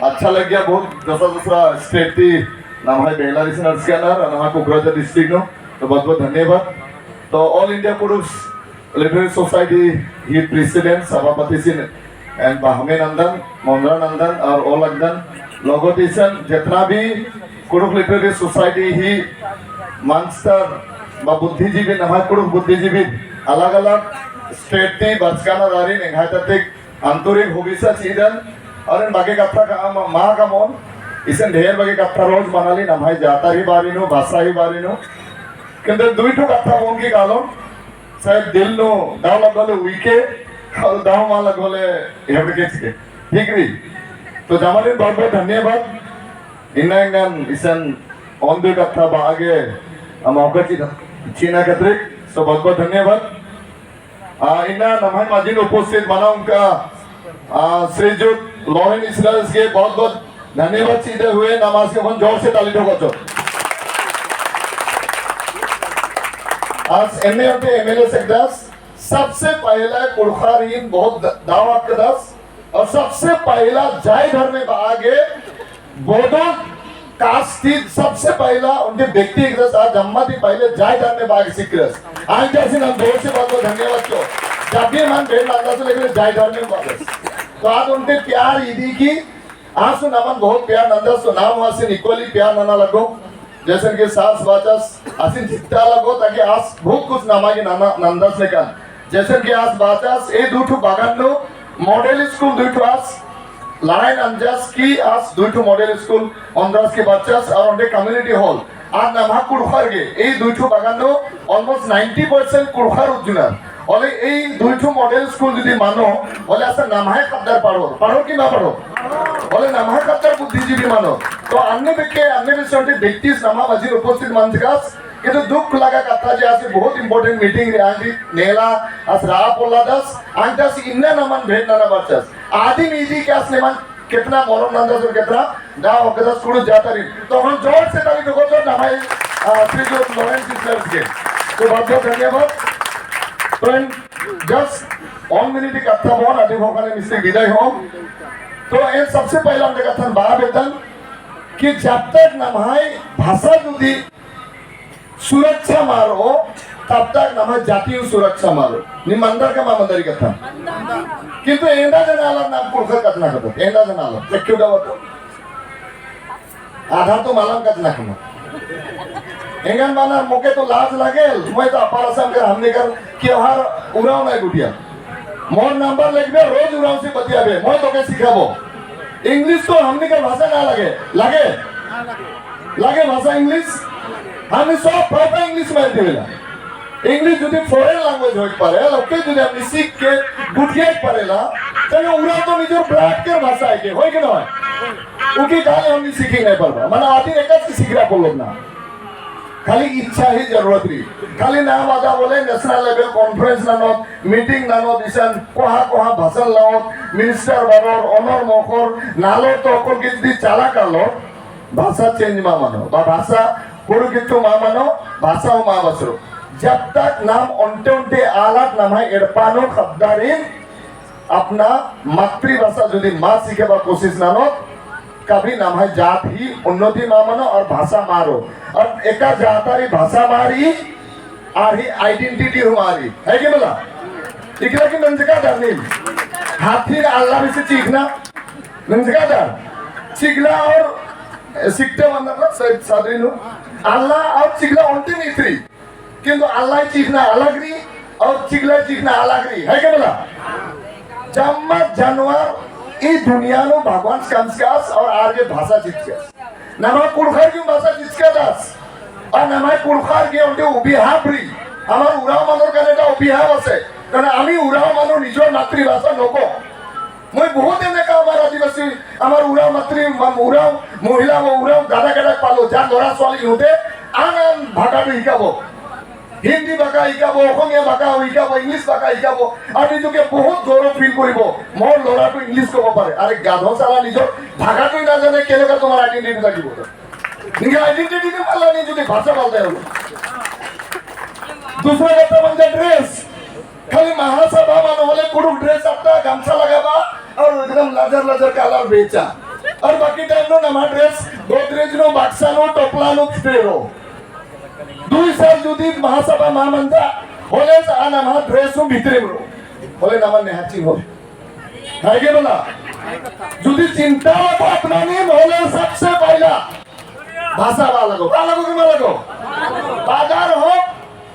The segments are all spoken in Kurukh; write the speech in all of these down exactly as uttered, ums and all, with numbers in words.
अच्छा लग्गिया बहुत, दूसरा दूसरा state ती नम्है बेंगला रीसन अंड़सकानर, नम्है कोकराझार district नू, तो बहुत बहुत धन्यवाद। तो All India कुँड़ुख़ Literary Society ही president सभापतिसिन एन बहमे नन्दन, मोंदरा नन्दन और ओलगदन, लोगों ती इसन जितना भी कुँड़ुख़ Literary Society ही मंच तर बा बुद्धिजीवी, नम्है कुँड़ुख़ बुद्धिजीवी अलग-अलग state ती बरचकानर आरिन एंग्है तरती आंतरिक होबिसा चिअदन, और एन बग्गे कत्था का-, मा-, मा कमओन, इसन ढेर बग्गे कत्था रोज मनाली, नम्है जातर ही बारी नू, भाषा ही बारी नू। किंतु दुई ठो कत्था बओन की कालोन, शायद दिल नू दव लग्गो ले उइके, और दव मा लग्गो ले एवड़के चिके। ठीक रई? तो जमालिन बहुत बहुत धन्यवाद। इन्ना एंगन इसन ओन दुई कत्था बआ गे आ मौका चिअना, चिअना खतरी। So बहुत बहुत धन्यवाद। आ, इन्ना नम्है मझी नू उपस्थित मना उनका, आ, श्रीजुत लॉरेंस इसलर्स गे बहुत बहुत धन्यवाद चिअदय हुए, नाम आस गे ओन जोर से ताली ठोकचो। आस एन्ने ओन्टे MLA सकदस, सबसे पहला कुँड़ुख़ारिन बहुत द-, दव अख़दस, और सबसे पहला जय धर्मे बआ गे बोडो caste ती सबसे पहला ओन्टे व्यक्ति हिकदस, आ जम्मा ती पहले जय धर्मे बआ गे सिखरस। आंग्है तरती से नाम जोर से बहुत बहुत धन्यवाद चिओ। जब भी मन भेंट नन्दस लेकिन जय धर्मे बअदस। तो आद ओन्टे प्यार इदी की आस हूँ नमन बहुत प्यार नन्दस, तो नाम आसिन equally प्यार नना लग्गो। जैसन कि आस बाचस, आसिन चित्ता लग्गो, ताकि आस बहुत कुछ नमा गे नना, नन्दस लेकन। जैसन कि आस बाचस, ए दुई ठो बगन नू model school दुई ठो आस लड़ाई नंजस कि आस दुई ठो model school ओन्द्रस की बाचस और ओन्टे community hall। आद नम्है कुँड़ुख़र गे, ए दुई ठो बगन नू almost ninety percent कुँड़ुख़र उज्जुनर। होले ए दुई ठो model school जुदी मनो, होले असन नम्है ख़द्दर पढ़ोर, पढ़ोर कि मा पढ़ोर? होले नम्है ख़द्दर बुद्धिजीवी मनो। तो अन्ने बेके, अन्ने बेसे ओन्टे व्यक्तिस नमा मझी उपस्थित मंजकस, किंतु दुख लगा कत्था जे आस बहुत important meeting रई आंटी नेला, आस रआ पोल्लादस, आंटी आस इन्ना नमन भेंट नना बरचस। आदिम इदी के आस निमन केतना मरम नन्दस और केतना दव अख़दस कुँड़ुख़ जातारिन। तो ओन जोर से ताली ठोकचो नम्है, आ, श्रीजुत लॉरेंस इसलर्स गे। तो बहुत बहुत धन्यवाद। तो एन just one minute कत्था बओन, अदी ख़ोख़ा ने मिस्त्री विदाई होओम। तो एन सबसे पहला ओन्टे कत्थन बआ बेद्दन कि जब तक नम्है भाषा जुदी सुरक्षा मा रओ, तब तक नम्है जाति हूँ सुरक्षा मा रओ। नीम मन्दर का मा मन्दर ई कत्था। किंतु एन्दा जन आलर नाम कुँड़ुख़र कछनखरदत, एन्दा जन आलर। एक क्यों डावत? आधा तो मलम कछनखरदत। एंगन बअनर मोके तो लाज लागेल, मोंय तो अपार असम कर हमने कर कि हर उराँव नाय गुटिया। मोर number लेकबे, रोज उराँवसी बतियाबे, मोंय तोके सिखाबओ। English तो हमनी कर भाषा ना लगे, लगे? लगे भाषा English? हमनी सब भाषा English में दिवेला। English जुदी foreign language होइक पारे, ओके जुदी हमनी सीख के गुटियाइक पारेला, तने उराँव तो निजर blood कर भाषा है के, होय के ना होय? उकी गाने हमनी सीखी नहीं पारबा, मना आदि एकाच की सिखरा पोल्लोत ना। खाली इच्छा ही जरूरत रई। खाली नाम आदा बोले national level conference ननोत, meeting ननोत, इसन कोहाँ कोहाँ भाषण लओत, minister बरओर, ओनोर मोख़ोर, नालोर तो ओकोर गे जुदी चाला कालोत, भाषा change मा मनो, बा भाषा हुरगित्तु मा मनो, भाषा हूँ मा बछरो। जब तक नाम ओन्टे ओन्टे आलर नम्है एड़पा नू ख़द्दारिन अपना मातृभाषा जुदी मा सिखेबा कोशिश ननोत, कभी नम्है जात ही उन्नति मा मनो और भाषा मा रओ। और एका जातारी भाषा मा रई, आर ही identity हूँ मा रई, है कि मला? इकला की नंजका दर नीम। हाथी का आल्ला बेसे चीखना, नंजका दर। चिगला और सिकटे बअनर ना, शायद सादरी नू। आल्ला और चिगला ओन्टे नीतरी। किंतु आल्ला ही चीखना अलग रई और चिगला ही चीखना अलग रई, है के मला? जम्मा जानवर ई दुनिया नू भगवान कमचकस और आर गे भाषा चिचकस। नम्है कुँड़ुख़र गे भाषा चिचकादस। और नम्है कुँड़ुख़र गे ओन्टे उबिहाब रई। हमार उराँव मनोर कने ता उबिहाब आसे। कारण अमी उराँव मनो निजोर मातृभाषा नोको। मोंय बहुत एन्ने का हमार आदिवासी, हमार उराँव मातृ, उराँव महिला व उराँव दादा गडा पालो, जा लोरा स्वाली होते, आन आन भाखा तो हिकाबो। हिंदी भाखा हिकाबो, ओखमिया भाखा हिकाबो, English भाखा हिकाबो। अभी जो के बहुत गौरव feel करिबो, मोर लोरा तो English को पारे। अरे गाधो साला निजोर भाखा तो ना जाने, केले का तुम्हारा identity ता की बोलो। निंग्है identity नी मल्ला नी जुदी भाषा मलदय। दूसरा कत्था मंजा dress। खाली महासभा मनो होले कुँड़ुख़ dress अत्ता, गमछा लगाबा और एकदम लजर लजर कालर बेचा। और बाकी time नू नम्है dress Godrej नू, बक्सा नू, टोपला नू भितरे रओ। दुई साल जुदी महासभा मा मंजा होले आ नम्है dress नू भितरे रओ। होले नमन नेहा चिन्हो। है के मला? जुदी चिंता लगो अपना नीम होले सबसे पहला भाषा बआ लगो। बआ लगो कि मा लगो? बाजार हो,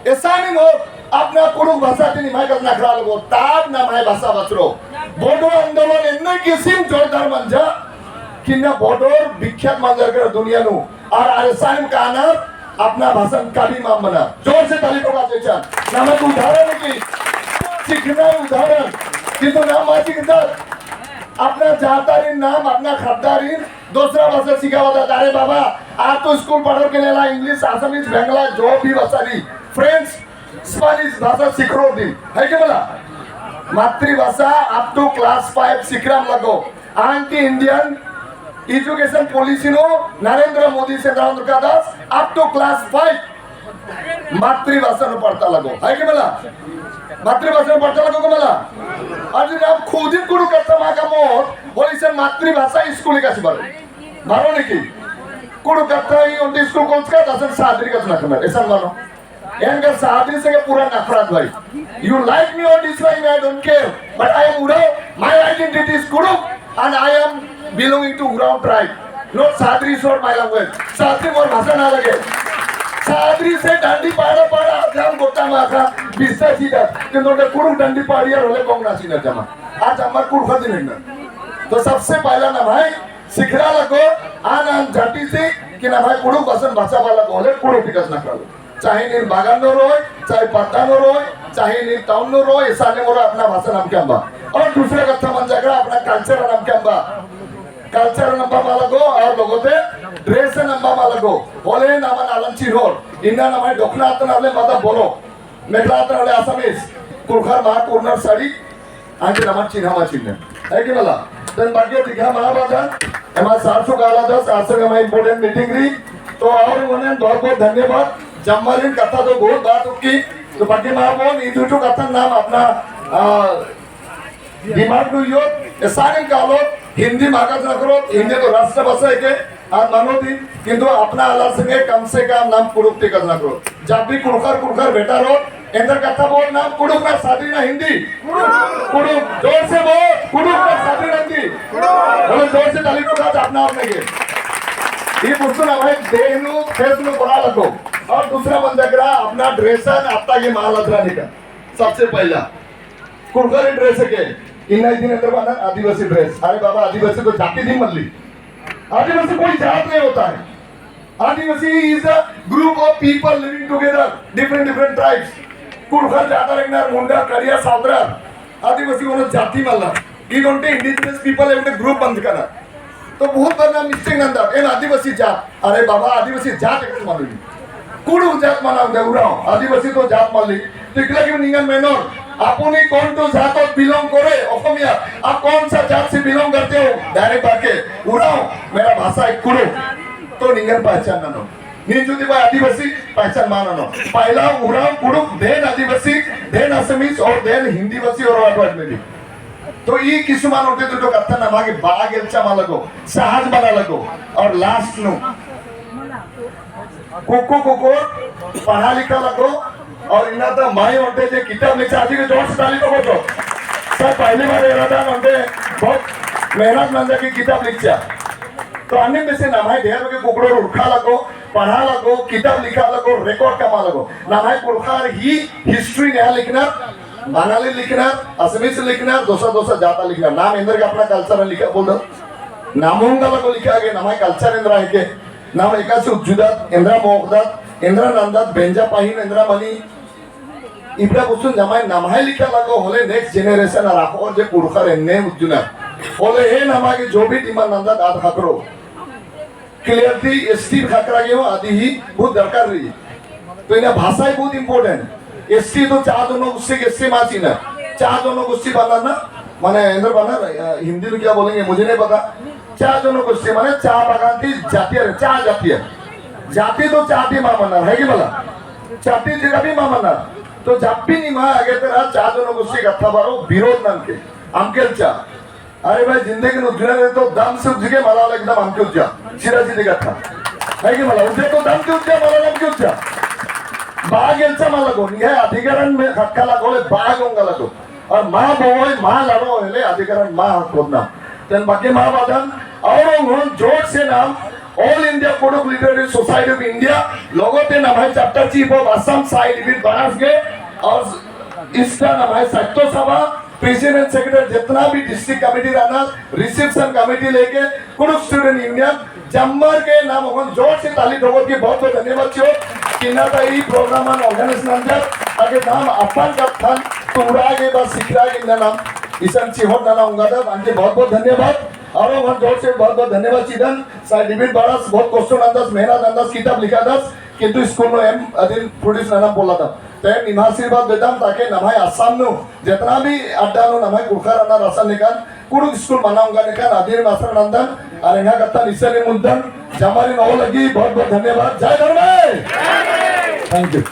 एसानिम हो, अपना कुँड़ुख़ भाषा ती निम्है कछनखरआ लगो, तब नम्है भाषा बछरओ। बोडो आंदोलन एन्ने किसिम जोरदार मंजा, कि ना बोडोर विख्यात मंजर कर दुनिया नू, और आर एसानिम कानर अपना भाषा कभी मा मना। जोर से ताली ठोका चेचन। नमक उदाहरण की सीखना उदाहरण, किंतु नाम मा चिन्हदत। अपना जातारिन नाम, अपना ख़द्दारिन दूसरा भाषा सिखाबअदत। अरे बाबा, आर तो स्कूल पढ़ोर के नेला English, Assamese, Bangla, जो भी भाषा रई, French, Spanish भाषा सिखरओर दिम, है के मला? मातृभाषा up to class five सिखरआ लगो। आंटी Indian education policy नू नरेंद्र मोदी से नरेंद्र का दास up to class five मातृभाषा नू पढ़ता लगो, है के मला? मातृभाषा नू पढ़ता लगो के मला? और जब आप खुद ही कुँड़ुख़ कत्था मा कमओर, होले इसन मातृभाषा स्कूल का सिबर। मानो नहीं कि कुँड़ुख़ कत्था ही उनके स्कूल कौन सा था, असन सादरी कछनखरना, एसन मानो। एंगा सादरी से पूरा नफरत भाई। You like me or dislike me, I don't care. But I am Urao. My identity is कुँड़ुख़ and I am belonging to Urao tribe. Not Sadri is not my language. Sadri मोर भाषा ना लगे। सादरी से डंडी पाड़ा पाड़ा आजाम गोटा माखा बिस्सा सीधा। किंतु उनके कुँड़ुख़ डंडी पाड़िया होले कोंग ना सीना जमा। आज हमार कुँड़ुख़ का दिन है ना। तो सबसे पहला नम्है सिखरआ लगो आन आन जाति से कि नम्है कुँड़ुख़ भाषा बछाबआ लगो होले कुँड़ुख़ ती कछनखरआ लगो। चाहे नीन बागान नू रओय, चाहे पद्दा नू रओय, चाहे नीन town नू रओय, एसानिम ओरा अपना भाषा नमके अम्बा। और दूसरा कत्था मंजा का अपना culture नमके अम्बा। Culture नम्बा मा लगो और लोगों ते dress नम्बा मा लगो। होले नमन आलन चिन्होर। इन्ना नम्है डोकना अत्तन होले मादा बोलो। मेखला अत्तन होले Assamese। कुँड़ुख़र मा कुरनर साड़ी। आंटी नमन चिन्हा मा चिन्हे। है कि मला? तन बाकी दिखा मा बादन, एमा सार सु काला दस, आसंग एमा important meeting रई। तो और उन्हें बहुत बहुत धन्यवाद। जम्मारिन कत्था तो बहुत बात उक्की। तो बाकी मा बोन, ई दुटो कत्था नाम अपना, आ, दिमाग नू उइयोत, एसानिम कालोत, हिंदी मा कछनखरोत, हिंदी तो राष्ट्रभाषा हेके, आर मनो ती, किंतु अपना आलर संगे कम से कम नाम कुँड़ुख़ ती कछनखरोत। जब भी कुँड़ुख़र, कुँड़ुख़र बेटा रओत, एन्देर कत्था बओत नाम कुँड़ुख़ ना सादरी ना हिंदी? कुँड़ुख़, जोर से बओत, कुँड़ुख़ ना सादरी ना हिंदी? बोलो जोर से ताली ठोका अपना आप में के। ई पुस्तक ना भाई देह नू, face नू बआ लगो। और दूसरा मंजा का अपना dress अन अत्ता गे मा लजरआ निका। सबसे पहला कुँड़ुख़र dress हेके, इन्ना इदिन एन्देर बअनर आदिवासी dress। अरे बाबा, आदिवासी तो जाति दिम मल्ली। आदिवासी कोई जात नहीं होता है। आदिवासी is a group of people living together, different, different tribes. कुँड़ुख़र जाता रअनर, मुंडा, कड़िया, सावतरा। आदिवासी कोनो जाति मल्ला। ई ओन्टे indigenous people है, ओन्टे group बंद करना। तो बहुत बार ना mistake नंदत, एन आदिवासी जात। अरे बाबा, आदिवासी जात एकासे मल्ली। कुँड़ुख़ जात मना उन्दे उराँव, आदिवासी तो जात मल्ली। तो इकला की निंगन मेनोर, अपनी कौन तो जात और belong करे, अख़ोमिया, आप कौन सा जात से belong करते हो? Direct बात के, उराँव, मेरा भाषा है कुँड़ुख़। तो निंगन पहचान ननो। नीन जुदी बआ आदिवासी, पहचान मा ननो। पहला उराँव कुँड़ुख़, then आदिवासी, then Assamese और then हिंदीवासी और what what maybe। तो ई किसुमान ओन्टे दुटो कत्था नमा गे बआ गेलचा मा लगो, सहज बना लगो। और last नू कुक्को कुक्को पढ़ा लिखा लगो। और इन्ना तो माई ओन्टे जे किताब लिखचा, आजी के जोर से ताली ठोको तो। सर पहली बार एरादन ओन्टे बहुत मेहनत नंजा की किताब लिखचा। तो अन्ने में से नम्है ढेर के कुकड़ोर उरखा लगो, पढ़ा लगो, किताब लिखा लगो, record कमआ लगो। नम्है कुँड़ुख़र ही history नेहा लिखनर, बंगाली लिखनर, Assamese लिखनर, दोसा दोसा जाता लिखनर। नाम एन्देर गे अपना culture लिखा बोल दो। नाम ओंगा लगो लिखा गे, नम्है culture एन्देर हेके, नाम एकासे उज्जुदत, एन्देर मोख़दत, एन्देर नंदत, बेंजा पाहिन एन्देर मनी। इबड़ा गुसन जमाई नम्है लिखा लगो होले next generation अरा अख़ोर जे कुँड़ुख़र एन्ने उज्जुनर। होले हे नमा गे जो भी demand नंदत आद ख़क्खरो। Clearly S T ख़क्खरा गे हूँ अदी ही बहुत दरकार रई। तो इन्ना भाषा ही बहुत important। S T तो चार दोनों गुस्से के S T मा चिन्हा। चार दोनों गुस्से बअनर ना, माने एन्देर बअनर, अ, हिंदी में क्या बोलेंगे मुझे नहीं पता। चार दोनों गुस्से माने चार बगान ती जातियर, चार जातियर। जाति तो चार ती मा मनर, है कि मला? चार ती जगह भी मा मनर। तो जब भी निम्है आगे तरा चार दोनों गुस्से कत्था बरओ विरोध ननके, अमके चार अरे भाई, जिंदगी नू उज्जना रई तो दम से उज्जके, मल्ला एकदम अमके उज्जा। सीधा सीधी कत्था। है कि मल्ला? उज्जे तो दम से उज्जा, मल्ला अमके उज्जा। बआ गे एल्चा मल लगो, निंग्है अधिकारन में ख़क्खा लगो ले, बआ गे ओंगा लगो। और मा बोओय, मा लड़ोय ले, अधिकारन मा हकोदना। तेन बाकी मा बअदन, और ओंगोन जोर से नाम All India Kudukh Literary Society of India, लोगो ते नम्है chapter chief of Assam Sai David Baras गे, और इसका नम्है साहित्य सभा, president secretary जितना भी district committee रअनर, reception committee लेके कुँड़ुख़ student union जम्मर गे नाम ओंगोन जोर से ताली ठोकर की बहुत बहुत धन्यवाद चिओ। कि इन्ना ता ई program अन organize नंजर, ताकि नाम अपन कत्थन तुड़आ गे बा सिखरआ गे इन्ना नाम इसन चिहोट नना ओंगदत, अनके बहुत बहुत धन्यवाद। और ओंगोन जोर से बहुत बहुत धन्यवाद चिदन। साई डेविड बरास बहुत कष्ट नंदस, मेहनत नंदस, किताब लिखादस, किंतु school नू एम अदिन produce नना पोल्लदम। तो एम निम्है आशीर्वाद बेद्दम ताकि नम्है असम नू जितना भी अड्डा नू नम्है कुँड़ुख़र रअनर असन लेकन कुँड़ुख़ school मना ओंगा लेकन अदिन आसरा नंदन। अर एंग्है कत्थन इसन ही मुन्दन। जमारिन ओलग्गी, बहुत बहुत धन्यवाद। जय धर्मेस। Thank you।